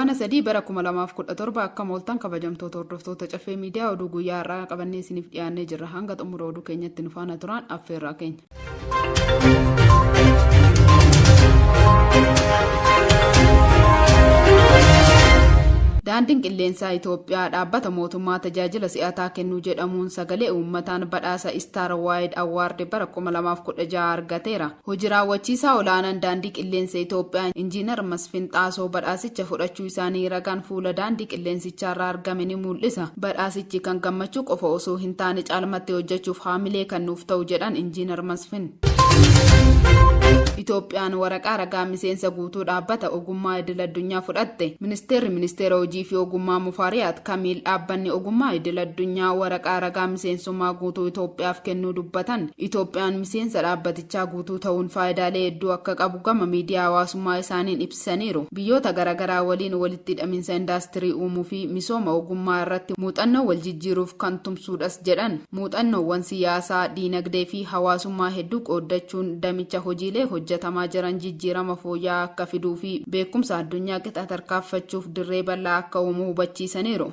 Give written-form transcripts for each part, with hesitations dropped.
Fulbaana 3 bara 2017 akkam ooltan kabajamtoota hordoftoota Caffee Miidiyaa oduu guyyaa har'aa qabannee isiniif dhiyaannee jirra. Hanga xumura oduu keenyatti nu faana turaan affeerraa keenya. Daandiin Qilleensaa Itoophiyaa dhaabbata mootummaa tajaajila si'ataa kennuu jedhamuun sagalee uummataan badhaasa Istaar Waayid Awwaard bara 2016 argateera. Hoji raawwachiisaa olaanaan Daandii Qilleensa Itoophiyaa Injiinar Masfin Xaasoo badhaasicha fudhachuu isaanii ragaan fuula daandii qilleensichaarraa argame ni muul'isa. Badhaasichi kan gammachuu qofa osoo hin taane caalmatti hojjechuuf haamilee kan nuuf ta'u jedhan Injiinar Masfin. Itoophiyaan waraqaa ragaa miseensa guutuu dhaabbata ogummaa idil addunyaa fudhatte. Ministeerri Ministeera Hojii fi Ogummaa Mufaariyaat Kamiil dhaabbanni ogummaa idil addunyaa waraqaa ragaa miseensummaa guutuu Itoophiyaaf kennuu dubbatan. Itoophiyaan miseensa dhaabbatichaa guutuu ta'uun faayidaalee hedduu akka qabu gama miidiyaa hawaasummaa isaaniin ibsaniiru. Biyyoota garaagaraa waliin walitti hidhaminsa indaastirii uumuu fi misooma ogummaa irratti muuxannoo wal jijjiiruuf kan tumsuudhas jedhan. Muuxannoowwan siyaasaa, diinagdee fi hawaasummaa hedduu qooddachuun damicha hojiilee hojjetamaa jiran jijjiirama fooyya'aa akka fiduu fi beekumsa addunyaa qixa tarkaanfachuuf dirree bal'aa akka uumu hubachiisaniiru.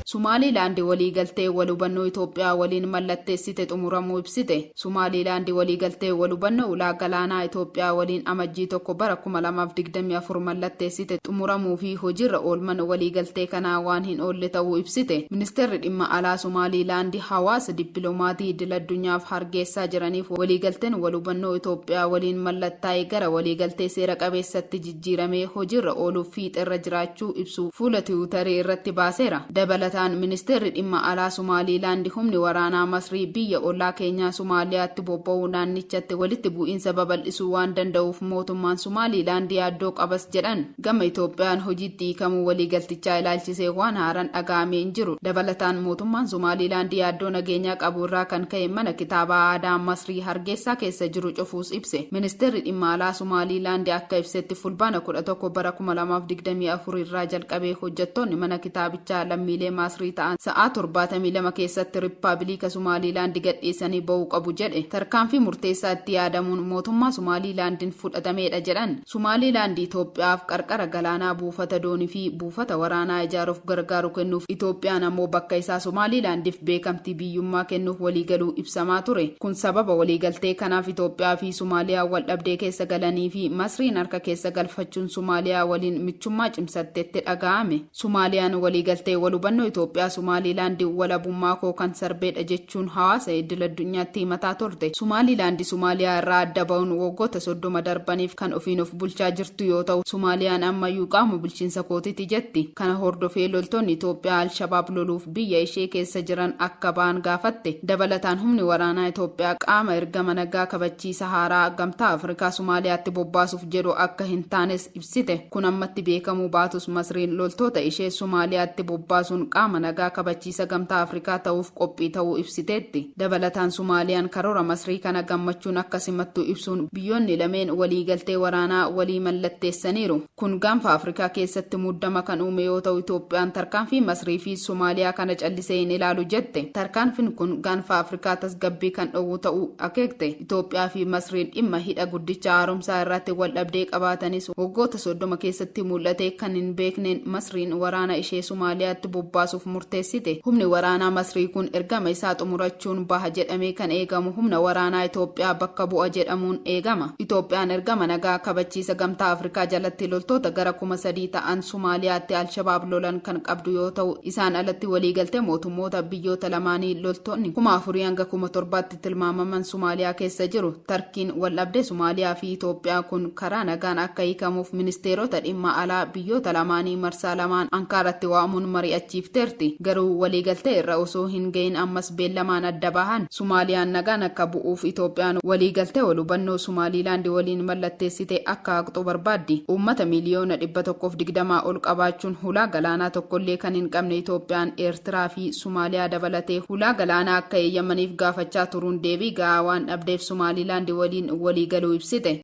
Sumaaliilaandi waliigaltee wal hubannoo Itoophiyaa waliin mallatteessite xumuramuu ibsite. Sumaaliilaandi waliigaltee wal hubannoo ulaa galaanaa Itoophiyaa waliin Amajjii 1 bara 2024 mallatteessite xumuramuu fi hojiirra oolman waliigaltee kanaa waan hin oolle ta'uu ibsite. Ministeerri Dhimma Alaa Sumaaliilaandi hawaasa dippilomaatii idil-addunyaaf Hargeessaa jiraniif waliigalteen wal hubannoo Itoophiyaa waliin mallattaa'e gara waliigaltee seera qabeessatti jijjiiramee hojiirra ooluuf fiixerra jiraachuu ibsuu fuula Tiwutarii irratti baaseera. Dabalataan, Ministeerri Dhimma Alaa Sumaaliilaandi humni waraanaa Masrii biyya ollaa keenyaa Sumaaliyaatti bobba'uu naannichatti walitti bu'iinsa babal'isuu waan danda'uuf mootummaan Sumaaliilaandi yaaddoo qabas jedhan. Gama Itoophiyaan hojiitti hiikamuu waliigaltichaa ilaalchisee waan haaraan dhaga'ame hin jiru. Dabalataan, mootummaan Sumaaliilaandi yaaddoo nageenyaa qabu irraa kan ka'e mana kitaabaa aadaa Masrii Hargeessaa keessa jiru cufuus ibse. Ministeerri Dhimma Alaa Sumaaliilaandi akka ibsetti Fulbaana 11 bara 2024 irraa jalqabee hojjettoonni mana kitaabichaa lammiilee Masrii ta'an sa'aa 72 keessatti Rippaabiliika Sumaaliilaandi gadhiisanii ba'uu qabu jedhe. Tarkaanfii murteessaa itti yaadamuun mootummaa Sumaaliilaandin fudhatameedha jedhan. Sumaaliilaandi Itoophiyaaf qarqara galaanaa buufata doonii fi buufata waraanaa ijaaruuf gargaaru kennuuf Itoophiyaan ammoo bakka isaa Somaaliilaandiif beekamtii biyyummaa kennuuf waliigaluu ibsamaa ture. Kun sababa waliigaltee kanaaf Itoophiyaa fi Sumaaliyaan waldhabdee keessa galanii fi Masriin harka keessa galfachuun Sumaaliyaa waliin michummaa cimsattetti dhaga'ame. Sumaaliyaan waliigaltee wal hubannoo Itoophiyaa Sumaaliilaandi walabummaa koo kan sarbeedha jechuun hawaasa idil-addunyaatti himataa turte. Sumaaliilaandi Sumaaliyaa irraa adda ba'uun waggoota 30 darbaniif kan ofiin of bulchaa jirtu yoo ta'u, Sumaaliyaan ammayyuu qaama bulchiinsa kootiti jetti. Kana hordofee loltoonni Itoophiyaa Al-Shabaab loluuf biyya ishee keessa jiran akka ba'an gaafatte. Dabalataan humni waraanaa Itoophiyaa qaama ergama nagaa kabachiisa haaraa Gamtaa Afrikaa Sumaaliyaatti bobbaasuuf jedhu akka hin taanes ibsite. Kun ammatti beekamuu baatus Masriin loltoota ishee Somaaliyaatti bobbaasuun qaama nagaa kabachiisa Gamtaa Afrikaa ta'uuf qophii ta'uu ibsiteetti. Dabalataan Somaaliyaan karoora Masrii kana gammachuun akka simattu ibsuun biyyoonni lameen waliigaltee waraanaa walii mallatteessaniiru. Kun Gaanfa Afrikaa keessatti muddama kan uume yoo ta'u Itoophiyaan tarkaanfii Masrii fi Somaaliyaa kana callisee hin ilaalu jette. Tarkaanfin kun Gaanfa Afrikaa tasgabbii kan dhowwu ta'uu akeekte. Itoophiyaa fi Masriin dhimma hidha guddicha haaromsaa irratti wal dhabdee qabaatanis waggoota 30 keessatti mul'atee kan hin beekneen Masriin waraana ishee Somaaliyaatti bobbaasuuf murteessite. Humni waraanaa Masrii kun ergama isaa xumurachuun baha jedhamee kan eegamu humna waraanaa Itoophiyaa bakka bu'a jedhamuun eegama. Itoophiyaan ergama nagaa kabachiisa Gamtaa Afrikaa jalatti loltoota gara 3,000 ta'an Somaaliyaatti Al-Shabaab lolan kan qabdu yoo ta'u, isaan alatti waliigaltee mootummoota biyyoota lamaanii loltoonni 4,000 hanga 7,000tti tilmaamaman Somaaliyaa keessa jiru. Tarkiin waldhabdee Somaaliyaa fi Itoophiyaa kun karaa nagaan akka hiikamuuf ministeerota dhimma alaa biyyoota lamaanii marsaa lamaan Ankaaratti waamuun mari'achiifteerti. Garuu waliigaltee irra osoo hin gahin ammas beellamaan adda bahan. Somaaliyaan nagaan akka bu'uuf Itoophiyaan waliigaltee wal hubannoo Somaaliilaandi waliin mallatteessite akka haqxu barbaaddi. Uummata miiliyoona 120 ol qabaachuun hulaa galaanaa tokkollee kan hin qabne Itoophiyaan Eertiraa fi Somaaliyaa dabalatee hulaa galaanaa akka eeyyamaniif gaafachaa turuun deebii ga'aa waan dhabdeef Somaaliilaandi waliin walii galuu ibsite.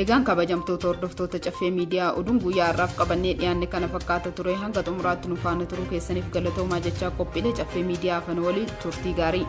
Egaan kabajamtoota hordoftoota Caffee Miidiyaa oduun guyyaa har'aaf qabannee dhiyaanne kana fakkaata ture hanga xumuraatti nu faana turuu keessaniif galatoomaa jechaa qophiilee Caffee Miidiyaa hafan waliin turtii gaarii.